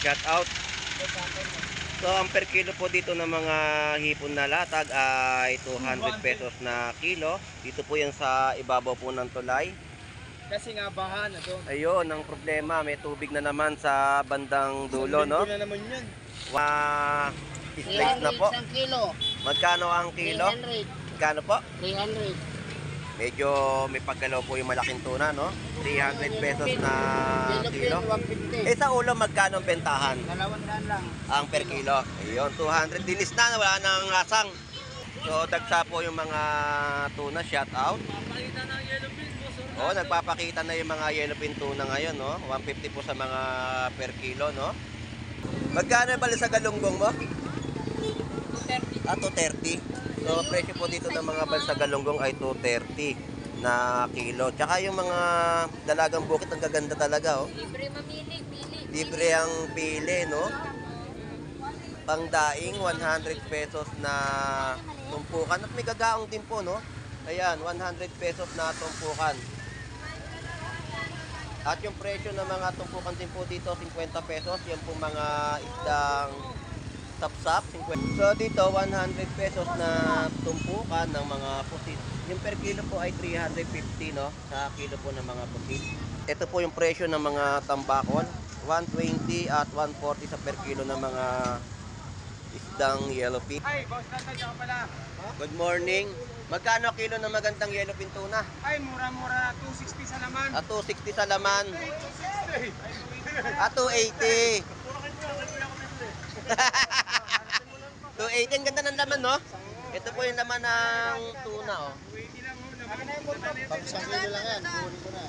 Shout out. So ang per kilo po dito ng mga hipon na latag ay 200 pesos na kilo. Dito po yan sa ibabaw po ng tulay. Kasi nga baha na doon. Ayun, ang problema, may tubig na naman sa bandang dulo, no? Na naman yun. Slice na po. Isang kilo. Magkano ang kilo? 300. Magkano po? 300. Medyo may paggalaw po yung malaking tuna, no? 300 pesos na kilo. 150. Eh sa ulo, magkano ang bentahan? 200 lang. Ang per kilo. Ayun, 200. Dinis na, wala nang asang. So, dagsa po yung mga tuna, shout out. Oh, nagpapakita na yung mga yellowfin tuna ngayon, no? 150 po sa mga per kilo, no? Magkano bali sa galunggong mo? 230. 230. So, presyo po dito ng mga balsa galunggong ay 230 na kilo. Tsaka yung mga dalagang bukit, ang gaganda talaga, oh. Libre mamili, pili. Libre ang pili, no? Pangdaing, 100 pesos na tumpukan. At may gagaong din po, no? Ayan, 100 pesos na tumpukan. At yung presyo ng mga tumpukan din po dito, 50 pesos. Yan po mga isdang sapsap, 50. So dito, 100 pesos na tumpukan ng mga pusit. Yung per kilo po ay 350, no? Sa kilo po ng mga pusit. Ito po yung presyo ng mga tambakol. 120 at 140 sa per kilo ng mga isdang yellowfin. Ay, boss, nandiyan ka pala. Good morning. Magkano kilo ng magandang yellowfin tuna? Ay, mura-mura. 260 sa laman. At 260 sa laman. 260. At 280. 280, ang ganda ng laman, no? Ito po yung laman ng tuna, oh. 280 lang, oh. Pag isang kilo lang yan, kunin ko na.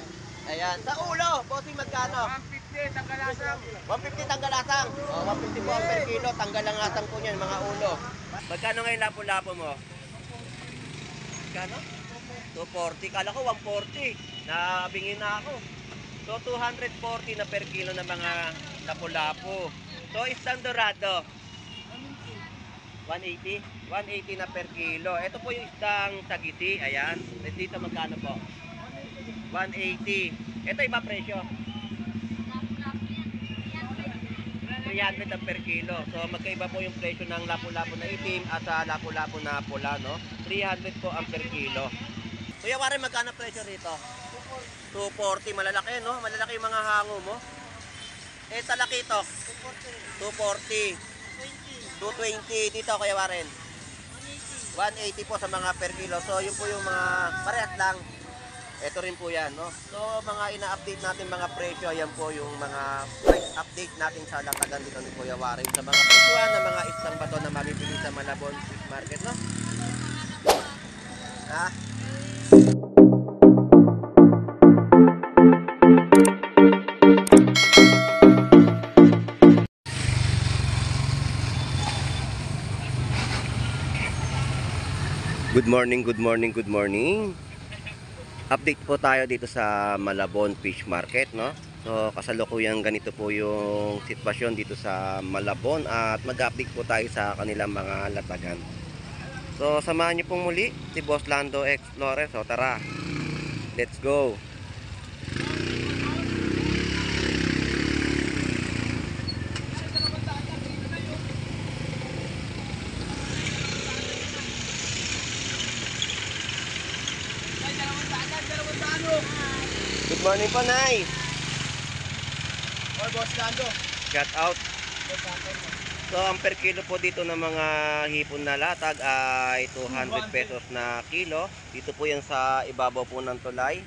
Ayan, sa ulo, bossing magkano? 150, tanggalasang. 150 tanggalasang. Oh, 150 po ang per kilo, tanggalangasang po niyan, mga ulo. Magkano ngayon lapo-lapo mo? Magkano? 240. Kala ko 140. Nabingin na ako. So, 240 na per kilo ng mga lapo-lapo. So, isang dorado. 180? 180 na per kilo. Ito po yung isdang tagiti. Ayan. Dito magkano po? 180. Ito iba presyo. 300 ang per kilo. So magkaiba po yung presyo ng lapu-lapu na itim at sa lapu-lapu na pula, no? 300 po ang per kilo. Kuya Warren, magkano presyo rito? 240. Malalaki, no? Malalaki yung mga hango mo. Eh, talakito? 240. 220. Dito, Kuya Warren? 180 po sa mga per kilo. So yun po yung mga parehas lang. Ito rin po yan, no? So, mga ina-update natin mga presyo, ayan po yung mga price update natin sa latagan dito ni Kuya Warren sa mga presyohan ng mga islang bato na mabibili sa Malabon Fish Market, no? Ha? Good morning, good morning, good morning. Update po tayo dito sa Malabon Fish Market, no? So, kasalukuyang ganito po yung sitwasyon dito sa Malabon at mag-update po tayo sa kanilang mga latagan. So, samahan niyo pong muli si Boss Lando Explorer. So, tara. Let's go. Good morning po, Nay. Oy, boss, Lando. Shout out. So, ang per kilo po dito ng mga hipon na latag ay 200 pesos na kilo. Dito po yan sa ibabaw po ng tulay.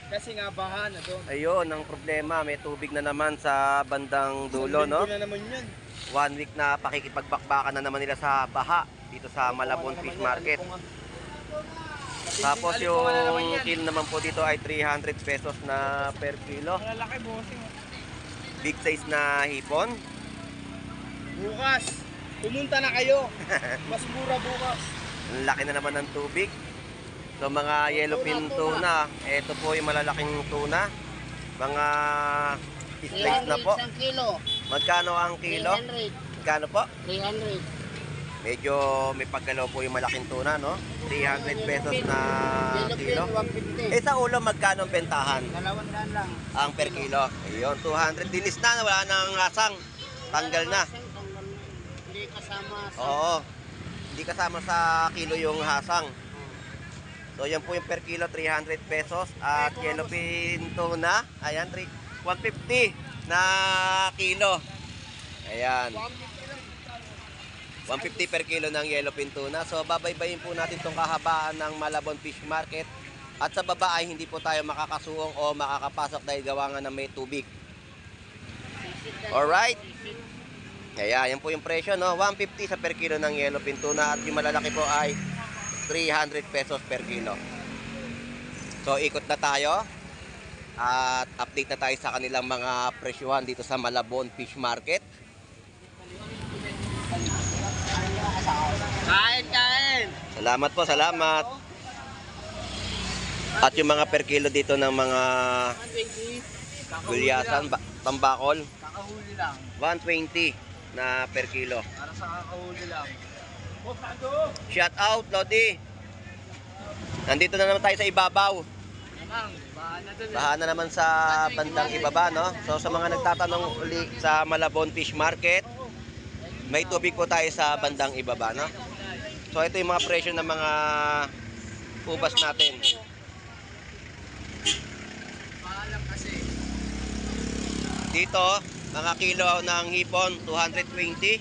Kasi nga baha na doon. Ayun, ang problema, may tubig na naman sa bandang dulo, no? na naman yun. 1 week na pakikipagbakbakan na naman nila sa baha dito sa Malabon Fish Market. Tapos yung kilo naman po dito ay 300 pesos na per kilo. Malalaki, bossing. Big size na hipon. Bukas, pumunta na kayo. Mas mura bukas. Ang laki na naman ng tubig. So mga yellowfin tuna, ito po yung malalaking tuna. Mga slice na po. Isang kilo. Magkano ang kilo? 300. Magkano po? 300. Medyo may paggalaw po yung malaking tuna, no? 300 pesos na kilo. 150. Eh sa ulo, magkano ang bentahan? 200 lang. Ang per kilo. Ayun, 200. Dinis na, wala nang asang. Tanggal na. Hindi kasama sa... Oo. Hindi kasama sa kilo yung hasang. So yan po yung per kilo 300 pesos at yellowfin tuna, ayan 150 na kilo. Ayan. 150 per kilo ng yellowfin tuna. So babaybayin po natin tong kahabaan ng Malabon Fish Market. At sa baba ay hindi po tayo makakasuong o makakapasok dahil gawa nga na may tubig. Alright. Kaya yan po yung presyo, no? 150 sa per kilo ng yellowfin tuna at yung malalaki po ay 300 pesos per kilo. So ikot na tayo at update na tayo sa kanilang mga presyuhan dito sa Malabon Fish Market. Kain! Salamat po, salamat. At yung mga per kilo dito ng mga gulyasan, tambakol, Kakahuli lang. 120 na per kilo. Para sa kakahuli lang. Shout out, Lodi. Nandito na naman tayo sa ibabaw. Namang, bahan na dun. Baha na naman sa bandang ibaba, no? So sa mga nagtatanong uli sa Malabon Fish Market, may tubig po tayo sa bandang ibaba, no? So ito yung mga presyo ng mga ubas natin. Paalam kasi. Dito, mga kilo ng hipon, 220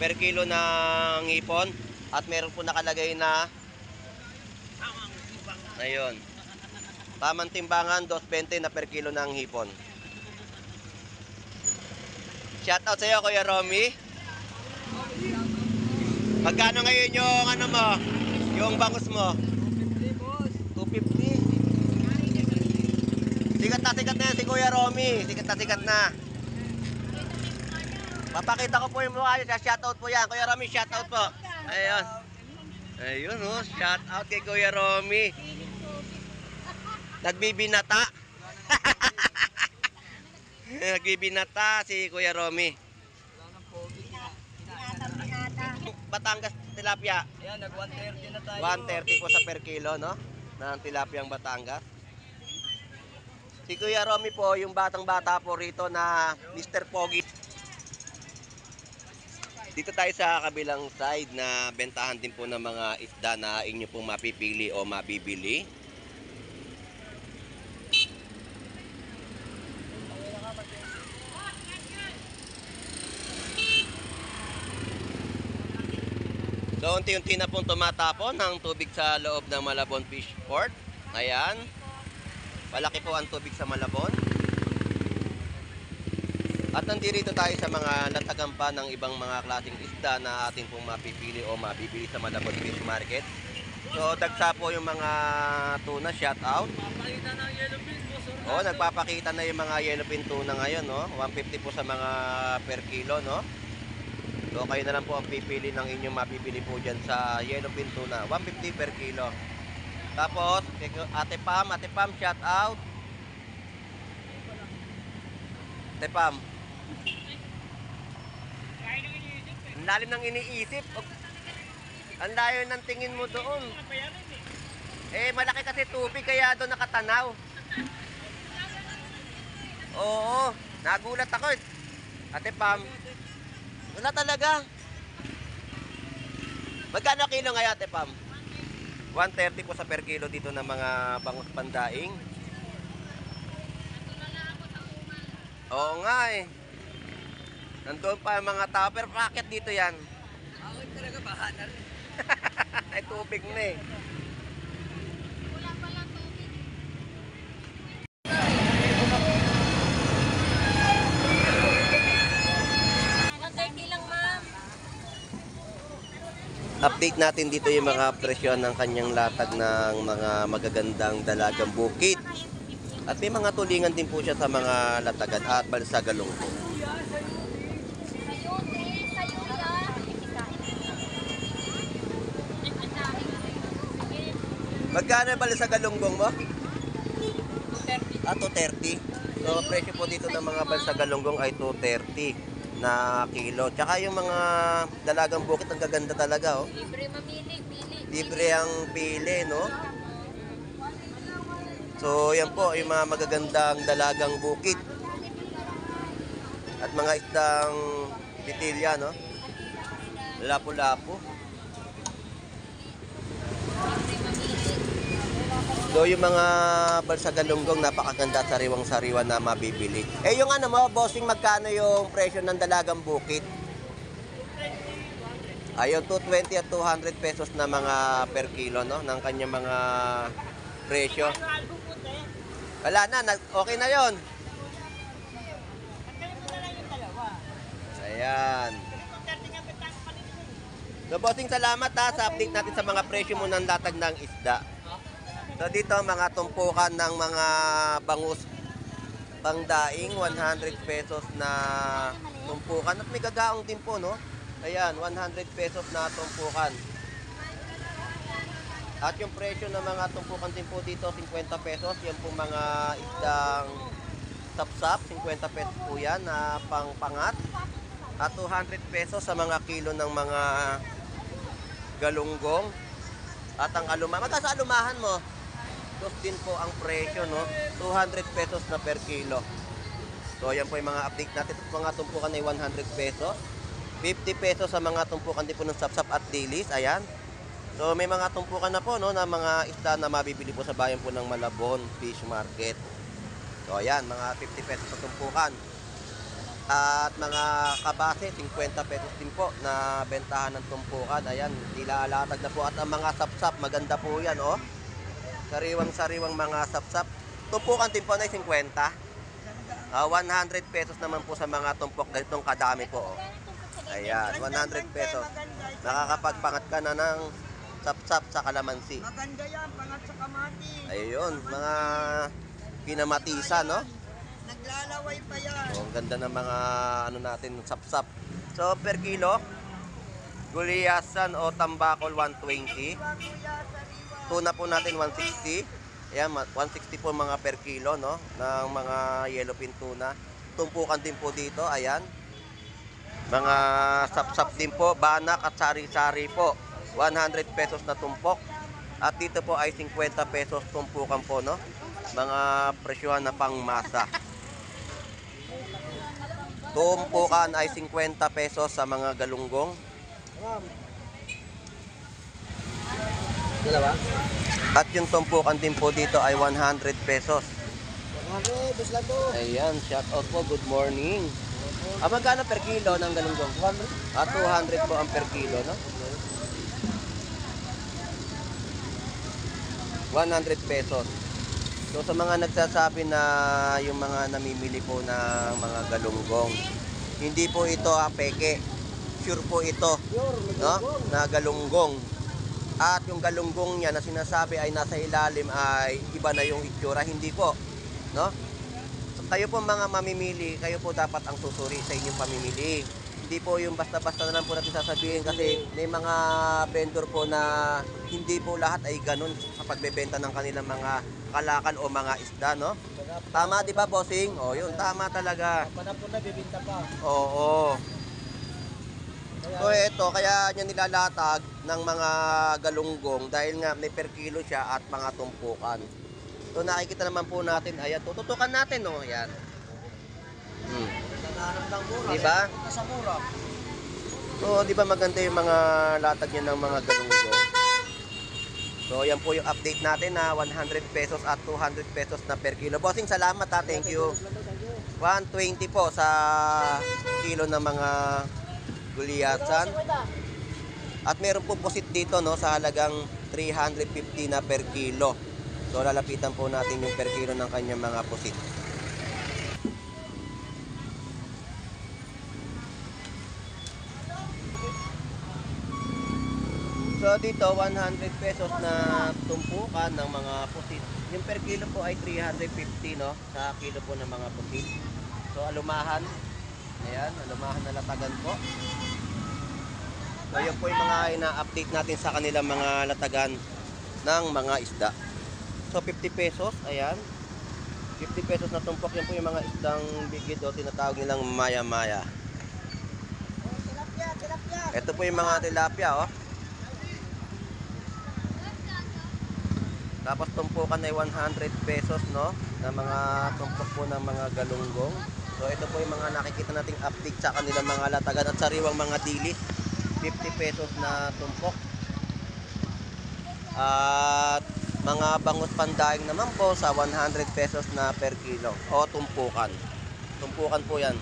per kilo ng hipon. At meron po nakalagay na ayun, tamang timbangan, 220 na per kilo ng hipon. Shout out sa iyo, Kuya Romy. Magkano ngayon yung ano mo? Yung bangus mo? 250. Sikat na yan si Kuya Romy. Sikat na. Papakita ko po yung mukha niya. Shoutout po yan. Kuya Romy, shoutout po. Ayun. Ayun oh, shoutout kay Kuya Romy. Nagbibinata. Nagbibinata si Kuya Romy. Batangas tilapia. Ayan, nag-130 na tayo. 130 po sa per kilo, no? Ng tilapiyang Batangas. Si Kuya Romy po, yung batang-bata po rito na Mr. Pogi. Dito tayo sa kabilang side na bentahan din po ng mga isda na inyo pong mapipili o mabibili. So unti-unti na pong tumatapon ng tubig sa loob ng Malabon Fish Port. Ayan. Malaki po ang tubig sa Malabon. At nandito tayo sa mga latagan pa ng ibang mga klaseng isda na atin pong mapipili o mabibili sa Malabon Fish Market. So dagsa po yung mga tuna, shout out. Oh, nagpapakita na yung mga yellowfin tuna ngayon, no? 150 po sa mga per kilo, no? So kayo na lang po ang pipili ng inyong mapipili po dyan sa yellowfin tuna. 150 per kilo. Tapos, Ate Pam, shout out. Ate Pam. Ang lalim ng iniisip. Ang layo ng tingin mo doon. Eh, malaki kasi tubig kaya doon nakatanaw. Oo, nagulat ako. Ate Pam. Wala talaga. Magkano kilo ngayon, Ate Pam? 130 po sa per kilo dito ng mga bangus pandaing. Oo nga eh. Nandun pa ang mga tao. Pero bakit dito yan? Ako talaga baha na rin. Ay tubig na eh. Update natin dito yung mga presyo ng kanyang latag ng mga magagandang dalagang bukid. At may mga tulingan din po siya sa mga latagan at balsagalong po. Magkano yung balsagalonggong mo? 230. Ah, 230. So, presyo po dito ng mga balsagalonggong ay 230 na kilo. Tsaka yung mga dalagang bukid, ang gaganda talaga, oh. Libre mamili, pili. Libre ang pili, no? So, yan po, yung mga magagandang dalagang bukid. At mga isdang bitilya, no? Lapu-lapu. So yung mga balsa galunggong napakaganda at sariwang-sariwa na mabibili. Eh yung ano mo, bossing, magkano yung presyo ng dalagang bukid? Ayun, 220 at 200 pesos na mga per kilo, no? Ng kanyang mga presyo. Wala na, okay na yon. Ayan. So bossing, salamat ha sa update natin sa mga presyo mo ng latag ng isda. So dito mga tumpukan ng mga bangus pangdaing, 100 pesos na tumpukan. At may gagaong din po, no? Ayan, 100 pesos na tumpukan. At yung presyo ng mga tumpukan din po dito, 50 pesos. Yan po mga isdang sapsap, 50 pesos po yan na pangpangat. At 200 pesos sa mga kilo ng mga galunggong. At ang alumahan, magkano sa alumahan mo? Dos din po ang presyo, no? 200 pesos na per kilo. So ayan po yung mga update natin. At mga tumpukan ay 100 pesos. 50 pesos sa mga tumpukan din po ng sapsap at dilis. Ayan. So may mga tumpukan na po, no, na mga isda na mabibili po sa bayan po ng Malabon Fish Market. So ayan, mga 50 pesos sa tumpukan. At mga kabase, 50 pesos din po na bentahan ng tumpukan. Ayan, nilalatag na po. At ang mga sapsap, maganda po yan, oh. Sariwang-sariwang mga sapsap. Tumpukan din po na 50. 100 pesos naman po sa mga tumpok. Ganitong kadami po, oh. Ayan, 100 pesos. Nakakapagpangat ka na ng sapsap sa kalamansi. Maganda yan, pangat sa kamati. Ayun, mga pinamatisa, no? Naglalaway pa yan. So, ang ganda ng mga ano natin, sapsap. So, per kilo, guliyasan o tambakol 120. Tuna po natin 160. Ayan, 160 po mga per kilo, no? Ng mga yellowfin tuna. Tumpukan din po dito, ayan. Mga sapsap din po, banak at sari-sari po. 100 pesos na tumpok. At dito po ay 50 pesos tumpukan po, no? Mga presyuhan na pangmasa. Tumpukan ay 50 pesos sa mga galunggong. Dalawa? At yung tumpukan din po dito ay 100 pesos. Ayan, shout out po, good morning. Magkano per kilo ng galunggong? 200 po ang per kilo, no? 100 pesos. So sa mga nagsasabi na yung mga namimili po ng mga galunggong, hindi po ito peke. Sure po ito, no? Na galunggong. At yung galunggong niya na sinasabi ay nasa ilalim ay iba na yung itsura, hindi po, no? So, kayo po mga mamimili, kayo po dapat ang susuri sa inyong pamimili. Hindi po yung basta-basta na lang po natin sasabihin kasi may mga vendor po na hindi po lahat ay ganun sa pagbebenta ng kanilang mga kalakan o mga isda, no? Tama, di ba, bossing? O, yun, tama talaga. Panapon na, bibinta pa. Oo. So, ito, kaya niya nilalatag ng mga galunggong dahil nga may per kilo siya at mga tumpukan. So, nakikita naman po natin, ayan, tututukan natin, no? Ayan. Di ba? Sa mura. So, di ba maganda yung mga latag niya ng mga galunggong? So, yan po yung update natin na 100 pesos at 200 pesos na per kilo. Bossing, salamat ha. Thank you. 120 po sa kilo ng mga guliyasan. At meron po pusit dito, no, sa halagang 350 na per kilo. So, lalapitan po natin yung per kilo ng kanyang mga pusit. So dito 100 pesos na tumpukan ng mga pusit. Yung per kilo po ay 350, no, sa kilo po ng mga pusit. So alumahan. Ayan, alumahan na latagan po. So yun po yung mga ina-update natin sa kanilang mga latagan ng mga isda. So 50 pesos, ayan. 50 pesos na tumpok, yan po yung mga isdang bigid o tinatawag nilang maya-maya. Ito po yung mga tilapia, oh. Tapos tumpukan ay 100 pesos, no, na mga tumpok po ng mga galunggong. So So ito po yung mga nakikita nating update sa kanilang mga latagan at sariwang mga dilis. 50 pesos na tumpok. At mga bangus pandaing naman po sa 100 pesos na per kilo o tumpukan. Tumpukan po yan.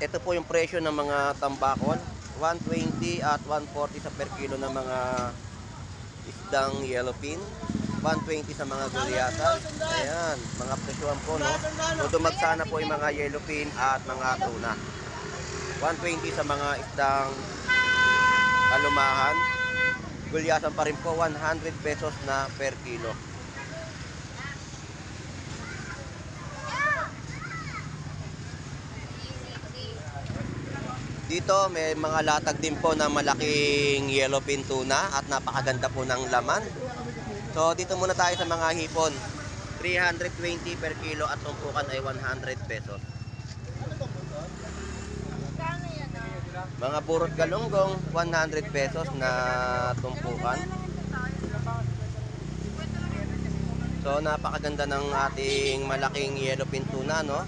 Ito po yung presyo ng mga tambakol. 120 at 140 sa per kilo ng mga isdang yellowfin. 120 sa mga gulyasan. Ayan, mga presyoan po, no? So, dumagsana po yung mga yellowfin at mga tuna. 120 sa mga isdang kalumahan. Gulyasan pa rin po, 100 pesos na per kilo. Dito may mga latag din po na malaking yellowfin tuna at napakaganda po ng laman. So dito muna tayo sa mga hipon. 320 per kilo at tumpukan ay 100 pesos. Mga burot galunggong 100 pesos na tumpukan. So napakaganda ng ating malaking yellowfin tuna, no?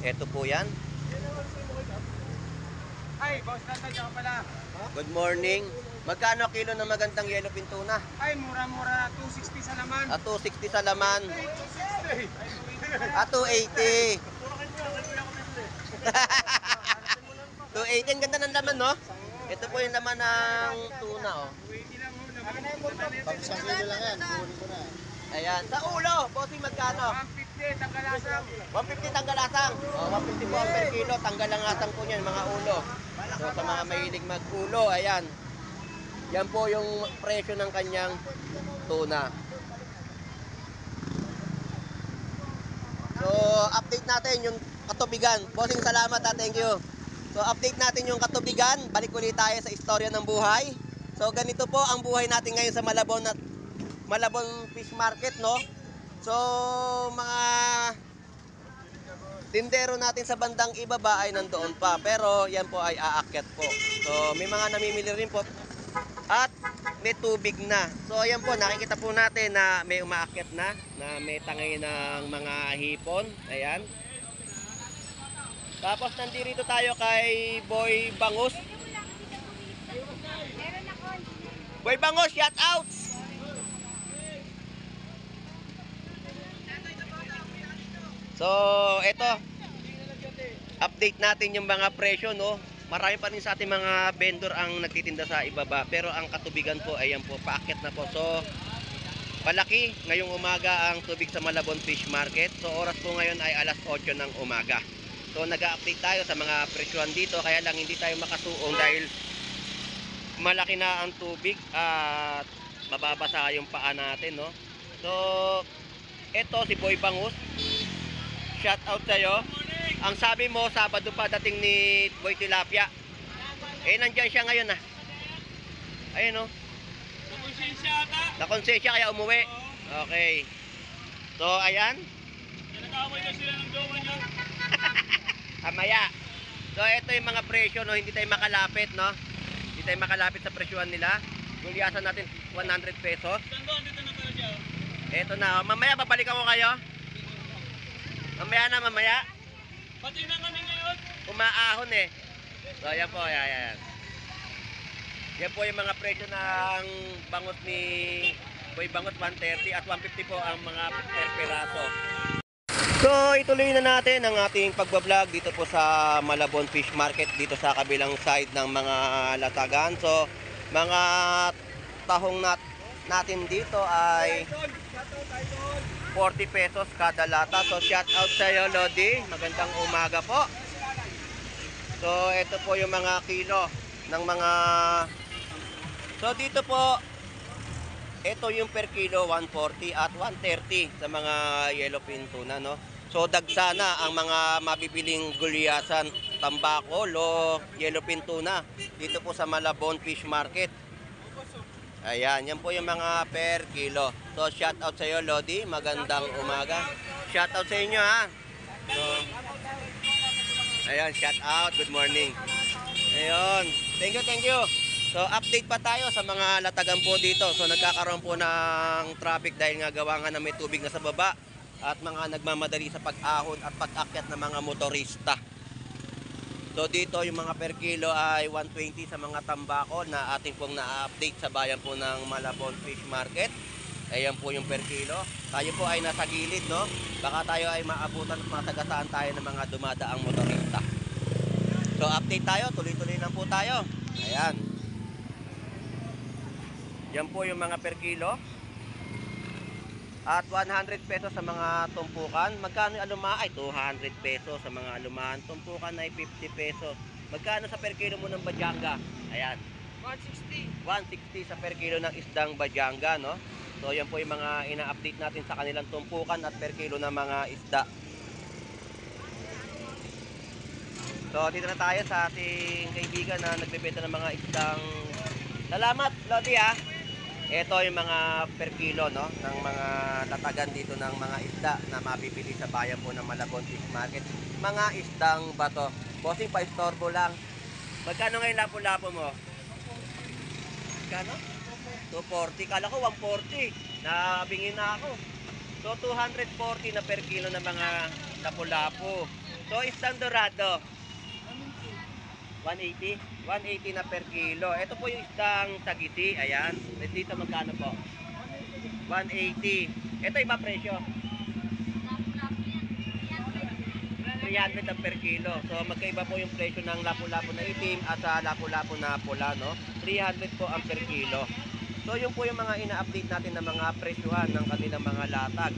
Ito po 'yan. Ay, boss, nandiyan ka pala. Good morning. Magkano kilo ng magandang yellowfin tuna? Ay, mura-mura. 260 sa laman. At 260 sa laman. 260. At 280. 280. Ang ganda ng laman, no? Ito po yung laman ng tuna, oh. 280 lang, oh. Pag-isang kilo lang yan, kunin ko na. Ayan. Sa ulo, bossing magkano? 150, tanggalasang. 150 tanggalasang. Oh, 150 po ang per kilo. Tanggalangasang po niyan, mga ulo. So, sa mga mahilig mag-ulo, ayan. Yan po yung presyo ng kanyang tuna. So, update natin yung katubigan. Bossing, salamat ha. Thank you. So, update natin yung katubigan. Balik ulit tayo sa istorya ng buhay. So, ganito po ang buhay natin ngayon sa Malabon Fish Market, no? So, mga tindero natin sa bandang ibaba ay nandoon pa. Pero, yan po ay aakyat po. So, may mga namimili rin po. At may tubig na. So, ayan po, nakikita po natin na may umaakyat na may tangay ng mga hipon. Ayan. Tapos, nandito tayo kay Boy Bangus. Boy Bangus, shout out! So, ito. Update natin yung mga presyo, no? Marami pa rin sa ating mga vendor ang nagtitinda sa ibaba. Pero ang katubigan po, ayan po, paakyat na po. So, palaki. Ngayong umaga ang tubig sa Malabon Fish Market. So, oras po ngayon ay alas 8 ng umaga. So, nag-update tayo sa mga presyohan dito. Kaya lang hindi tayo makasuong dahil malaki na ang tubig at mababasa yung paa natin, no? So, ito si Boy Bangus. Shout out sa'yo. Ang sabi mo, Sabado pa dating ni Boy Tilapia. Eh, nandyan siya ngayon, ah. Ayun, oh. Nakonsensya ata. Nakonsensya kaya umuwi. Okay. So, ayan. Nag-away na sila ng jowa niya. Amaya. So, ito yung mga presyo, no? Hindi tayo makalapit, no? Hindi tayo makalapit sa presyohan nila. Gulyasan natin 100 pesos. Saan doon? Dito na pala siya. Ito na, oh. Mamaya, babalik ako kayo. Mamaya na, mamaya. Pati na kami ngayon. Umaahon eh. So, ayan po, ayan. Yan po yung mga presyo ng bangus ni Boy Bangus, 130 at 150 po ang mga per peraso. So, ituloy na natin ang ating pagbablog dito po sa Malabon Fish Market, dito sa kabilang side ng mga latagan. So, mga tahong natin dito ay 40 pesos kada lata. So, shout out sa iyo, Lodi. Magandang umaga po. So, ito po yung mga kilo ng mga... So, dito po, ito yung per kilo, 140 at 130 sa mga yellowfin tuna, no? So, dagsana ang mga mabibiling gulyasan, tambakol o yellowfin tuna dito po sa Malabon Fish Market. Ayan, yan po yung mga per kilo. So, shout out sa iyo, Lodi. Magandang umaga. Shout out sa inyo, ha. So, ayan, shout out. Good morning. Ayun. Thank you, thank you. So update pa tayo sa mga latagan po dito. So nagkakaroon po ng traffic dahil nga gawa nga na may tubig na sa baba at mga nagmamadali sa pag-ahon at pag-akyat ng mga motorista. So dito yung mga per kilo ay 120 sa mga tambako na ating pong na-update sa bayan po ng Malabon Fish Market. Ayan po yung per kilo. Tayo po ay nasa gilid, no? Baka tayo ay maabutan at masagasaan tayo ng mga dumadaang motorista. So update tayo, tuloy-tuloy lang po tayo. Ayan. Yan po yung mga per kilo. At 100 pesos sa mga tumpukan. Magkano yung aluma? Ay 200 pesos sa mga alumahan. Tumpukan ay 50 pesos. Magkano sa per kilo mo ng bajanga? Ayan. 160. 160 sa per kilo ng isdang bajanga, no? So yan po yung mga ina-update natin sa kanilang tumpukan at per kilo ng mga isda. So dito na tayo sa ating kaibigan na nagbebenta ng mga isdang. Salamat, Lodi, ha. Ito yung mga per kilo, no, ng mga latagan dito ng mga isda na mabibili sa bayan po ng Malabon Fish Market. Mga isdang bato. Bossing, pa-istorbo lang. Magkano ngayon lapo-lapo mo? Magkano? 240. Kala ko 140. Nabingin na ako. So 240 na per kilo ng mga lapo-lapo. So isdang dorado. 180? 180 na per kilo. Ito po yung isdang tagiti. Ayan. Dito magkano po? 180. Ito iba presyo. 300 ang per kilo. So magkaiba po yung presyo ng lapu-lapu na itim at sa lapu-lapu na pula, no? 300 po ang per kilo. So yun po yung mga ina-update natin ng mga presyuhan ng kanilang mga latag.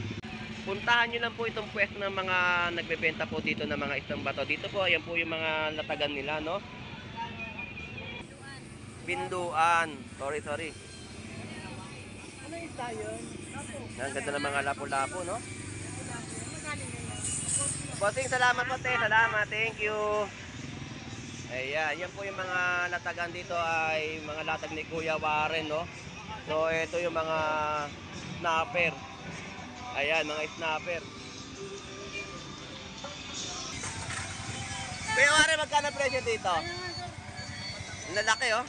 Puntahan nyo lang po itong pwesto ng mga nagbebenta po dito ng mga isdang bato. Dito po, ayan po yung mga latagan nila, no? Binduan. Sorry. Ano yung tayo? Ang ganda ng mga lapu-lapu, no? Bossing, salamat po, te. Salamat. Thank you. Ayan, yan po yung mga latagan dito ay mga latag ni Kuya Warren, no? So, ito yung mga snapper. Ayan, mga snapper. Kuya Warren, magkano presyo dito? Ang lalaki, oh.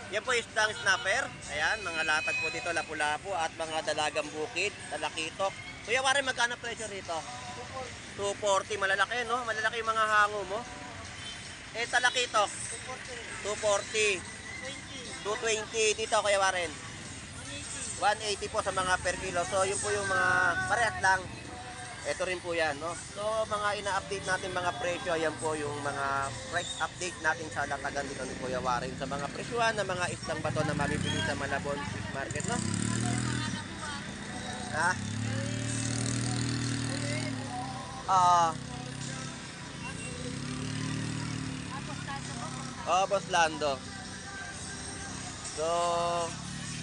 Yan po isdang snapper. Ayan, mga latag po dito, lapu-lapu at mga dalagang bukid, talakitok. Kuya Warren, magkano presyo rito? 240. Malalaki, no? Malalaki yung mga hango mo. Eh, talakitok? 240. 220. Dito, Kuya Warren? 180 po sa mga per kilo. So, yun po yung mga parehas lang. Ito rin po yan, no? So, mga ina-update natin mga presyo, ayan po yung mga price update natin sa latagan dito ni Kuya Warren sa mga presyuhan ng mga isdang bato na mabibili sa Malabon Fish Market, no? Ha? Boss Lando. So,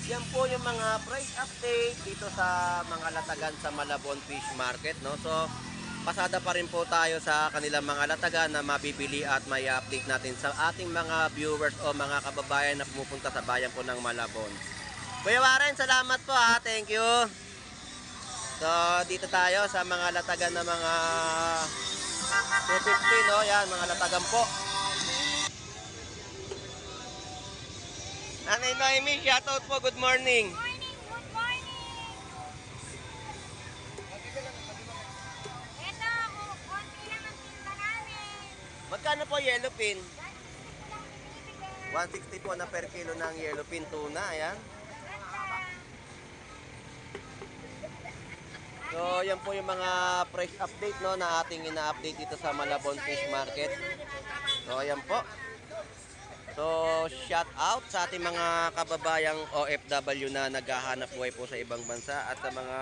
yan po yung mga price update dito sa mga latagan sa Malabon Fish Market, no? So, pasada pa rin po tayo sa kanilang mga latagan na mabibili at may update natin sa ating mga viewers o mga kababayan na pumupunta sa bayan po ng Malabon. Kuya Warren, salamat po, ha. Thank you. So, dito tayo sa mga latagan na mga 250, no? Yan, mga latagan po. Nanay Noemi, shoutout po. Good morning. Good morning! Ito, konti lang ang tinta namin. Magkano po yellowfin? 160 160 po na per kilo ng yellowfin tuna. Ayan. So, yan po yung mga price update, no, na ating ina-update dito sa Malabon Fish Market. So, ayan po. So, shout out sa ating mga kababayang OFW na naghahanap buhay po sa ibang bansa at sa mga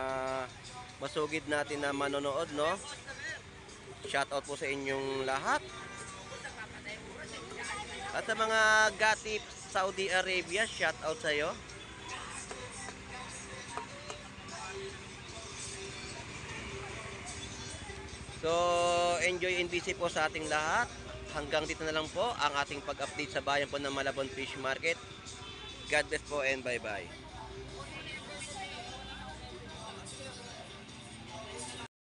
masugid natin na manonood, no? Shout out po sa inyong lahat. At sa mga gatip Saudi Arabia, shout out sa iyo. So, enjoy and busy po sa ating lahat. Hanggang dito na lang po ang ating pag-update sa bayan po ng Malabon Fish Market. God bless po and bye-bye.